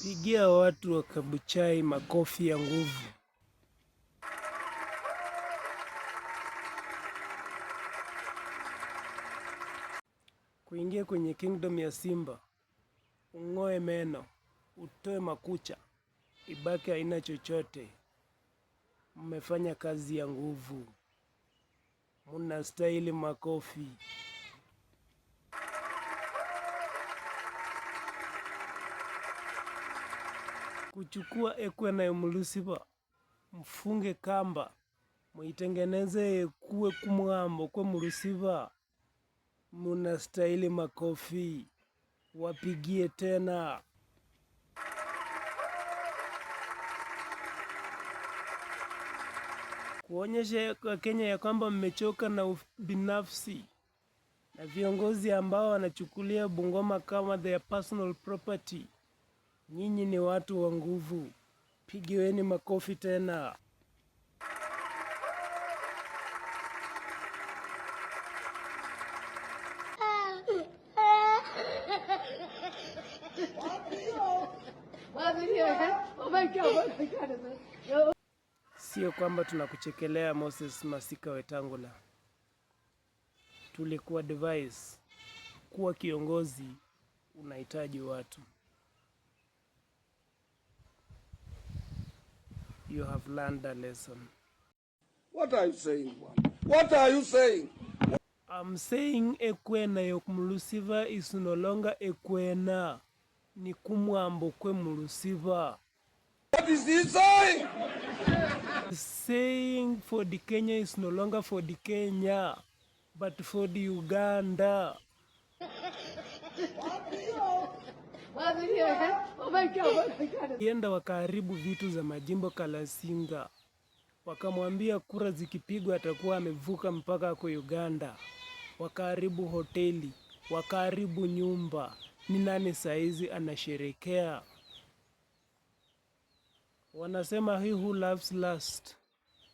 Pigia watu wa Kabuchai makofi ya nguvu. Kuingia kwenye kingdom ya Simba, ung'oe meno, utoe makucha, ibaki haina chochote. Mmefanya kazi ya nguvu, munastahili makofi. Kuchukua ekwena yomulusiba, mfunge kamba, muitengeneze ekuwe kumwambo kwe mulusiba. Munastahili makofi, wapigie tena. Kuonyesha kwa Kenya ya kwamba mmechoka na ubinafsi na viongozi ambao wanachukulia Bungoma kama their personal property. Nyinyi ni watu wa nguvu, pigiweni makofi tena. Sio kwamba tunakuchekelea Moses Masika Wetangula, tulikuwa advise kuwa kiongozi unahitaji watu. You have learned a lesson. What are you saying, bwana? What are you saying? I'm saying ekwena yokumulusiva is no longer ekwena, ni kumwambo kwe mulusiva. What is he saying? Saying for the Kenya is no longer for the Kenya, but for the Uganda. Enda wakaharibu vitu za majimbo Kalasinga, wakamwambia kura zikipigwa atakuwa amevuka mpaka kwa Uganda. Wakaharibu hoteli, wakaharibu nyumba. Ni nani saizi anasherekea? Wanasema he who loves last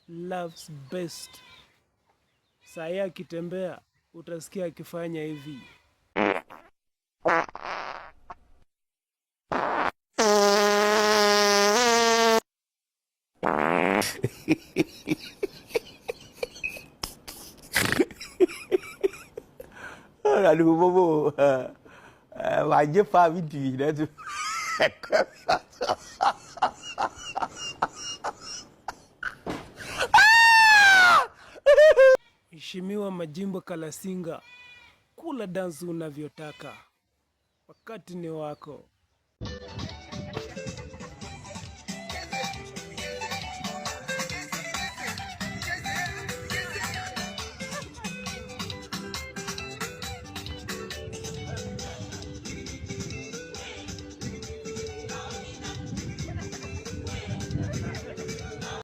loves best. Sahi akitembea utasikia akifanya hivi. Aduh, wajib fa video dah tu. Mheshimiwa Majimbo Kalasinga, kula dansi unavyotaka, wakati ni wako.